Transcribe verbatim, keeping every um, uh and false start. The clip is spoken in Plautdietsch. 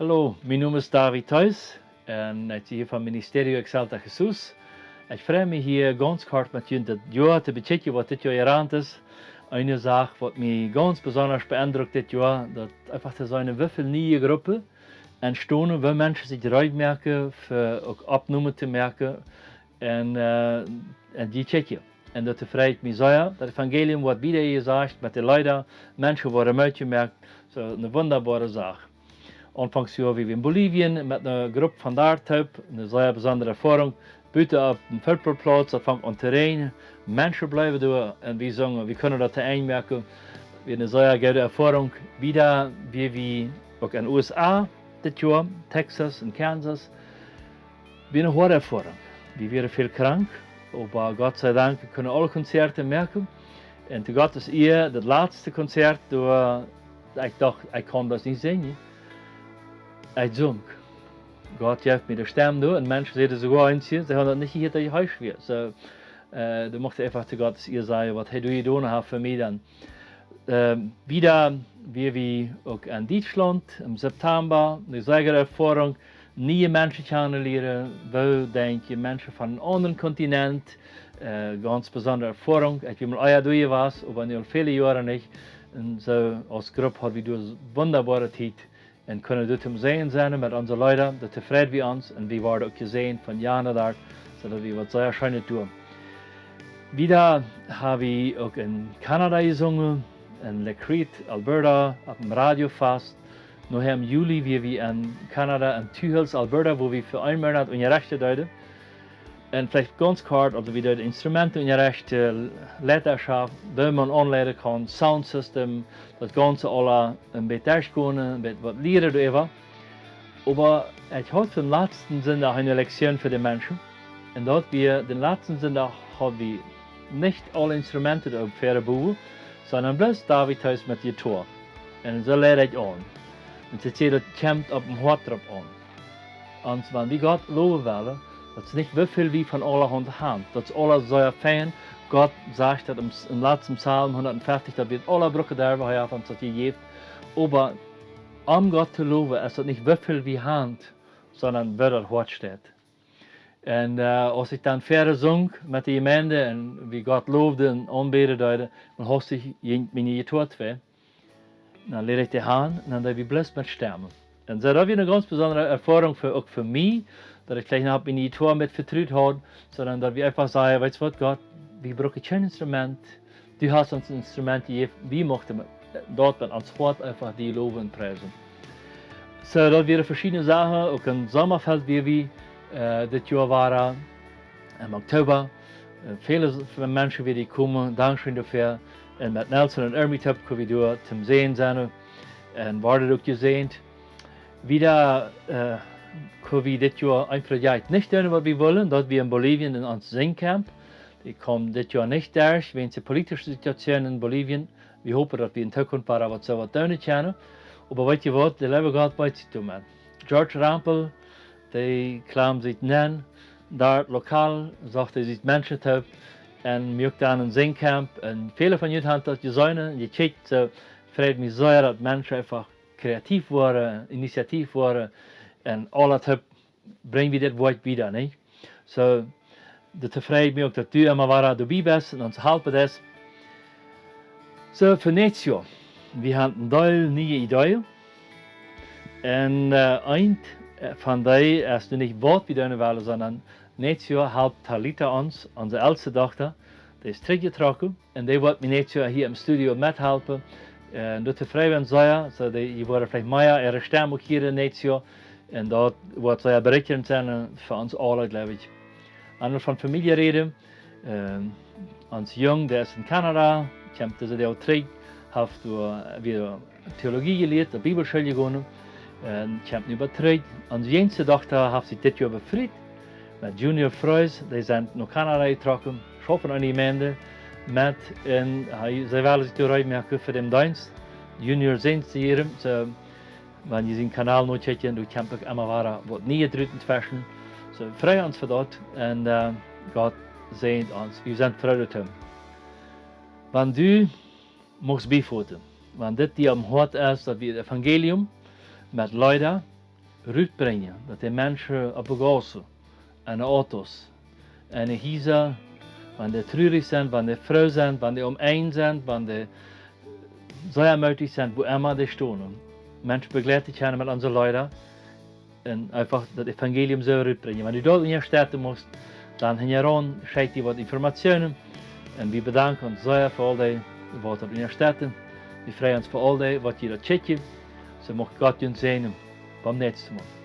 Hallo, mien Nomen es David Theus un ekj sie hia vom Ministerio Exalta Jesús. Ekj frei mie hia gaunz kort met junt daut Joa to bekjikjen, waut dit Joa jerant es. Eene Sach, waut mie gaunz besonda beendrukt dit Joa, daut eefach to seenen, woo väl niee Gruppen entstonen, woo Menschen sikj reed moaken, fa uk Oppnomen to moaken un, äh, un dee kjikjen. Un daut freit mie sea. Daut Evangelium woat wieda jesajcht met de Leeda, Menschen woaren Moot jemoakt. Soo eene wundaboare Sach. Aunfangs Joa wia wie en Bolivien met eene Grupp von doa toop, eene sea besondre Erfoarunk. Buten opp een Footballplauz, daut funk aun to räajnen. Menschen bleewen doa un wie sungen, wie kunnen daut to Enj moaken. Wia eene sea goode Erfoarunk. Wieda wia wie uk en de U S A dit Joa, Texas un Kansas. Wia eene hoade Erfoarunk. Wie wieren väl krank, oba Gott sei Dank, wie kunnen aule Konzerte moaken. Un to Gott sien Iea, daut latste Konzert, doa, ekj docht, ekj kaun daut nich sinjen. Ekj sunk. Gott jeef mie de Stemm doa un Menschen säden soogoa eenje, see hauden daut nich jehieet, daut ekj heesch wia. Soo, äh, doa mucht ekj eefach to Gott sien Iea sajen, waut hee doa jedonen haft fa mie dan. Ähm, wieda wia wie uk en Dietschlaunt em September, eene sea goode Erfoarunk, niee Menschen kjanen lieren, woo denkj jie, Menschen von eenen aundren Kontinent, äh, gaunz besondre Erfoarunk. Ekj wia mol ea doa jewast, oba nu aul väle Joaren nich. Un soo aus Grupp hauden wie doa wundaboare Tiet un kunnen doa toom Säajen sennen met onse Leeda, doa tofräd wie ons un wie worden uk jesäajent von Jana doa, soo daut wie waut sea Scheenet doonen. Wieda hab wie uk en Kanada jesungen, en La Crete, Alberta, opp een Radiofast. Nohäa em Juli wia wie en Kanada, en Two Hills, Alberta, wua wie fa een Moonat unjarechten deeden. Un veleicht gaunz kort, aulsoo wie deeden Instrumenten unjarechten, äh, Leiterschaft, woo maun aunleiden kaun, Sound System, daut gaunze aula een bät derchgonen, een bät waut lieren doaräwa. Oba ekj haud dän latsten Sindach eene Lektion fa de Menschen. Un daut wia, dän latsten Sindach haud wie nich aule Instrumenten doa opp väaren Bowen, sonda bloos David Theus met Jittoa. Un soo leid ekj aun. Un see säd, daut kjemt opp een Hoat dropp aun. Un wan wie Gott lowen wellen, daut es nich woo väl wie von aulahaunt haben. Daut es aules sea fein. Gott sajcht daut em, em latsten Psalm hundatfeftich, daut wie aule brucken, doa woa hee ons daut jejäft. Oba om Gott to lowen, es daut nich woo väl wie haben, sonda woo daut Hoat steit. Un, äh, aus ekj dan wieda sunk met de Jemeent un wie Gott loowden un aunbäden deeden, dan hastich jinkj miene Jittoa twei. Dan lieed ekj dee han un dan deed wie bloos met stemmen. Un soo, daut wia eene gaunz besondre Erfoarunk fa, uk fa mie, daut ekj veleicht noch miene Jittoa met vetrut haud, sonda daut wie eefach säden, weetst waut, Gott, wie brucken kjeen Instrument, du hast ons een Instrument jejäft, wie muchten daut met ons Hoat eefach die lowen un priesen. Soo, daut wieren veschiedne Sachen, uk en Sommerfeld wia wie, äh, dit Joa wada, em Oktober. Äh, väle s-, von Menschen wieren dee komen, dankscheen doafäa. Un met Nelson un Ermie toop kunnen wie doa toom Säajen sennen. Un worden uk jesäajent. Wieda, äh, kunnen wie dit Joa een Projekt nich doonen, waut wie wullen. Daut wia en Bolivien en ons Singcamp. Dee kjeem dit Joa nich derch, wäajen de politische Situation en Bolivien. Wie hopen, daut wie en Zukunft wada waut soo waut doonen kjennen. Oba weetst du waut, de leewe Gott weet sikj doamet. George Rempel, dee kjlamd sikj nenn, doa lokal, socht hee sikj Menschen toop, un muak dan en Singcamp, un väle von junt haben daut jeseenen un jekjikjt, soo freit mie sea, daut Menschen eefach kreativ woaren, initiativ woaren, un aule toop brinj wie dit Wuat wieda, nich? Soo, daut freit mie uk, daut du emma wada doabie best un ons halpen deist. Soo, fa näakjstet Joa, wie haben een Deel niee Ideeen. Un, äh, eent, äh, von dee es nu nich waut wie doonen wellen, sonda näakjstet Joa halpt Talita ons, onse elste Dochta, dee es trigjjetrocken. Un dee woat mie näakjstet Joa hia em Studio methalpen. Un daut freit ons sea, soo dee, jie woaren veleicht mea äare Stemm uk hieren näakjstet Joa. Un daut woat sea berikjrent sennen, äh, fa ons aule, jleew ekj. Wan wie von Famielje räden, ähm, ons Jung, dee es en Kanada, kjemt dise Joa trigj, haft doa, äh, wada Theologie jelieet, de Bibelschool jegonen, un kjemt nu wada trigj. Onse jinjste Dochta haft sikj dit Joa befriet met Junior Freus, dee sent no Kanada jetrocken, schaufen aun de Jemeent met, un hee, see wellen sikj doa reed moaken fa dän Deenst. Junior seenen see hia, soo, wan jie sienen Kanal nokjikjen, doa kjemt uk emma wada waut Nieet rut entweschen. Soo, frei ons fa daut un, äh, Gott säajent ons. Wie sent froo doatoo. Wan du muchst biefoten, wan dit die aum Hoat es, daut wie daut Evangelium met Leeda rutbrinjen, daut de Menschen opp de Gaussen, en de Autos, en de Hiesa, wan dee trurich sent, wan dee froo sent, wan dee omenj sent, wan dee sea moodich sent, wua emma dee stonen, Menschen bejleiten kjennen met onse Leeda un eefach daut Evangelium soo rutbrinjen. Wan du daut unjastetten motst, dan hinjaraun schekj die waut Informationen. Un wie bedanken ons sea fa aul dee, waut daut unjastetten. Wie freien ons fa aul dee, waut jie daut kjikjen. Soo mucht Gott junt säajnen. Bat näakjstet Mol.